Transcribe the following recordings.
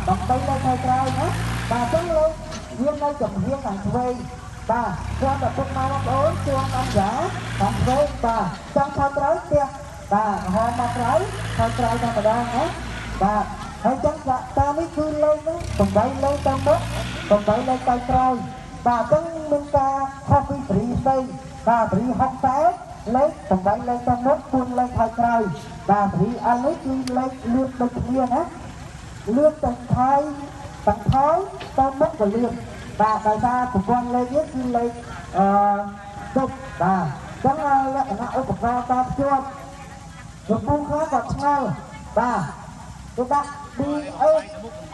ដើម្បីលេខថយក្រោយណាបាទអញ្ចឹងលេខវានៅចំហៀងខាងឆ្វេងបាទគ្រាន់តែពុកម៉ែបងប្អូនជួងអំយ៉ាខាងឆ្វេងបាទចង់ថយក្រោយផ្ទះបាទហមមកក្រោយថយក្រោយតែម្ដងណាបាទហើយចឹងតានេះគឺលេខហ្នឹង8លេខទៅមុខ8លេខទៅក្រោយបាទអញ្ចឹងមានការខុសពីសេរីផ្សេងបាទសេរី60លេខ8លេខទៅមុខ4លេខថយក្រោយបាទសេរី L នេះគឺលេខលឿនដូចគ្នាណាលឿនទាំងថយទាំងថយទៅមុខក៏លឿនបាទដោយសារប្រព័ន្ធលេខនេះគឺលេខទុកបាទអញ្ចឹងលក្ខណៈឧបករណ៍តភ្ជាប់កំពុងខ្លះក៏ឆ្ងល់បាទគេដាក់ BH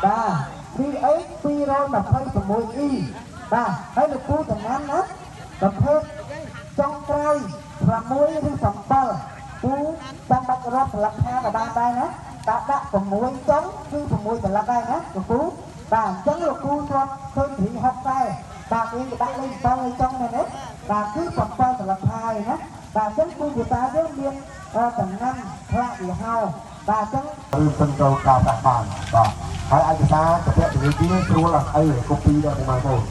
បាទ BH 226E បាទហើយលោកពូតំណាំណាប្រភេទចុងក្រោយ6ឬ7ពូចាំបាច់រាប់ស្លឹកថាក៏បានដែរណាតាដាក់6ចុងគឺ6ស្លឹកដែរណាលោកពូបាទអញ្ចឹងលោកពូធ្លាប់ឃើញរី60បាទគេដាក់លេខ7ឲ្យចុងមែនទេបាទគឺ7ស្លឹកថាឯណាបាទអញ្ចឹងពូកតាយើងមានតំណាំផ្លាកយីហោបាទអញ្ចឹងឬសិនចូលការប្រាក់បានបាទហើយឯកសារកពៈធនាគារស្រួលអីកូពីដល់បងប្អូន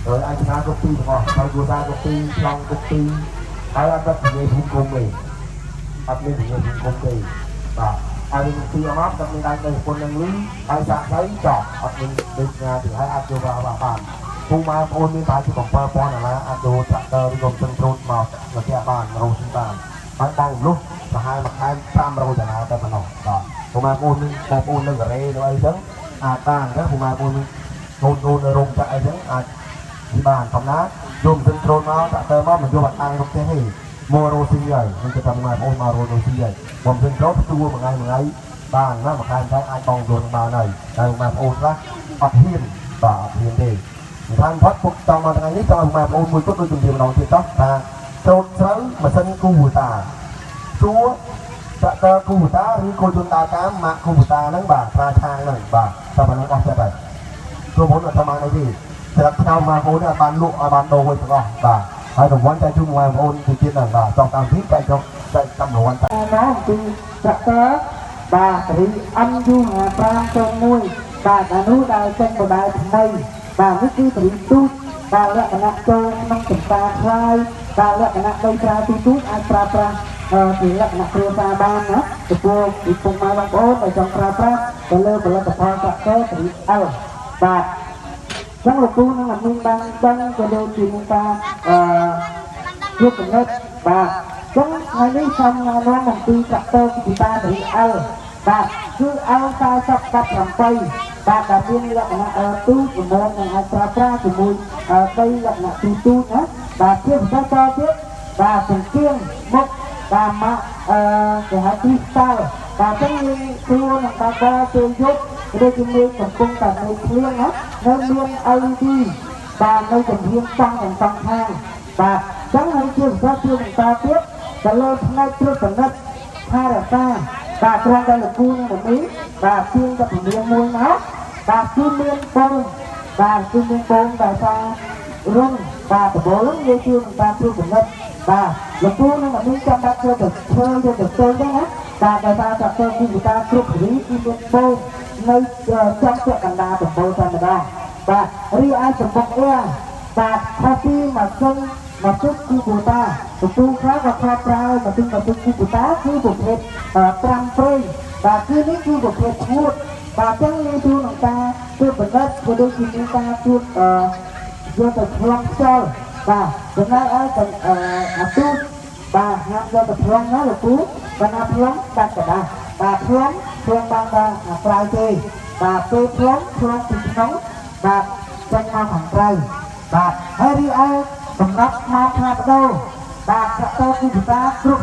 ហើយឯកសារកូពីទាំងអស់ហើយគ្រួសារកូពីប្លង់កូពីហើយអត់និយាយភូមិគុំទេអត់មាននិយាយភូមិគុំទេបាទហើយកូពីអត់មានដល់ទៅប្រពន្ធនឹងលឺហើយសាក់ស្អីចប់អត់មានដូចណាទេហើយអាចយកបានពូម៉ែបងប្អូនមានប្រហែលជា7000ដុល្លារអាចយកត្រាក់ទ័រឬក៏ម៉ាស៊ីនត្រួតមកមកផ្ទះបានរកស៊ីបានហើយបងលុះប្រហែលមួយខែ500ដុល្លារតែប៉ុណ្ណោះបាទពូម៉ែបងប្អូនមានបងប្អូននៅកូរ៉េនៅអីចឹងអាចបានចឹងពូម៉ែបងប្អូនមានកូនកូននៅរោងចក្រអីចឹងអាចបានធម្មតាយកម៉ាស៊ីនត្រួតមកត្រាក់ទ័រមកមិនយកបាត់តាំងក្នុងផ្ទះទេមករកស៊ីហើយខ្ញុំគិតថាម៉ែបងប្អូនមករកស៊ីហើយបងម៉ាស៊ីនត្រួតស្ទួមួយថ្ងៃមួយថ្ងៃបានណាមួយខែតែអាចបងយល់បានហើយតែម៉ែបងប្អូនខ្លះអត់ហ៊ានបាទអត់ហ៊ានទេសំខាន់ផុតពុកចង់មកថ្ងៃនេះចង់ឲ្យម៉ែបងប្អូនមួយគត់ដូចជំរាបម្ដងទៀតចុះថាត្រួតស្រូវម៉ាស៊ីនគូវតាសួរត្រាក់ទ័រគូវតាឬគោយន្តដើរតាមម៉ាកគូវតាហ្នឹងបាទត្រាឆាងហ្នឹងបាទតែប៉ុណ្ណឹងអស់ចិត្តហើយព្រោះមុនអត់ធ្វើបានអីទេស្រាប់ឆ្នោតម៉ែបងប្អូនអត់បានលក់ឲ្យបានដូរវិញទាំងអស់បាទហើយរង្វាន់ចែកជូនម៉ែបងប្អូនទីទៀតហ្នឹងបាទចង់តាមទីចែកចុះចែកតាមរង្វាន់តែមកពីត្រាក់ទ័របាទរី MU 5501បាទអានោះដែលចេញបដែលថ្មីបាទនេះគឺរីទូចបាទលក្ខណៈចូលក្នុងចម្ការខ្លាយបាទលក្ខណៈដីប្រើទូទូចអាចប្រើប្រាស់ជាលក្ខណៈគ្រួសារបានណាចំពោះពីពុកម៉ែបងប្អូនដែលចង់ប្រើប្រាស់ទៅលើផលិតផលត្រាក់ទ័ររី L បាទចឹងលោកពូនឹងអត់មានបានដឹងក៏ដូចជានឹងការជួបចំណិតបាទចឹងថ្ងៃនេះសូមណែនាំអំពីត្រាក់ទ័រគូតារី L បាទគឺ L 4018បាទដែលមានលក្ខណៈទូចល្មមនឹងអាចប្រើប្រាស់ជាមួយដីលក្ខណៈទូទូចណាបាទជាពិសេសតទៀតបាទសង្គៀងមុខបាទម៉ាក់គេហៅគ្រីស្តាល់បាទចឹងមានគ្រួនឹងបាបពេលយប់ដូចជាមេកំពុងតែមេភ្លៀងណានៅមាន LED បាទនៅចំហៀងចង់ទាំងសងខាងបាទចឹងហើយជាពិសេសជាបន្តទៀតទៅលើផ្នែកត្រួតពិនិត្យថែរក្សាបាទគ្រាន់តែលោកពូនឹងនេះបាទជាងតែពលាមួយមកបាទគឺមានពងបាទគឺមានពងតែថារុងបាទដបលងាយជួយនឹងការត្រួតពិនិត្យបាទលោកពូនឹងនេះចាំបាច់ធ្វើទៅធ្វើយកទៅទៅហ្នឹងណាបាទដោយសារតែធ្វើគូតាគ្រប់រីគឺមានពងនៅចំពាក់កណ្ដាលដំបូលតែម្ដងបាទរីឯសម្បុកអ៊ែបាទខុសពីម៉ាស៊ីនម៉ាស៊ីនគូបូតាកំពូលខ្លះក៏ប្រើប្រើម៉ាស៊ីនគូបូតាគឺប្រភេទ5ព្រៃបាទគឺនេះគឺប្រភេទឈួតបាទចឹងងាយស្រួលក្នុងការត្រួតពិនិត្យក៏ដូចជាមានការត្រួតយកទៅឆ្លងខ្យល់បាទចំណែកឯអាទូចបាទហាមយកទៅប្លង់ណាលោកពូបើណាប្លង់ដាច់កដាស់បាទប្លង់ប្លង់បានតែក្រៅទេបាទពេលប្លង់ប្លង់ពីក្នុងបាទចេញមកខាងក្រៅបាទហើយរីឯសម្រាប់មកផ្លាស់ប្ដូរបាទត្រាក់ទ័រគូបតាគ្រប់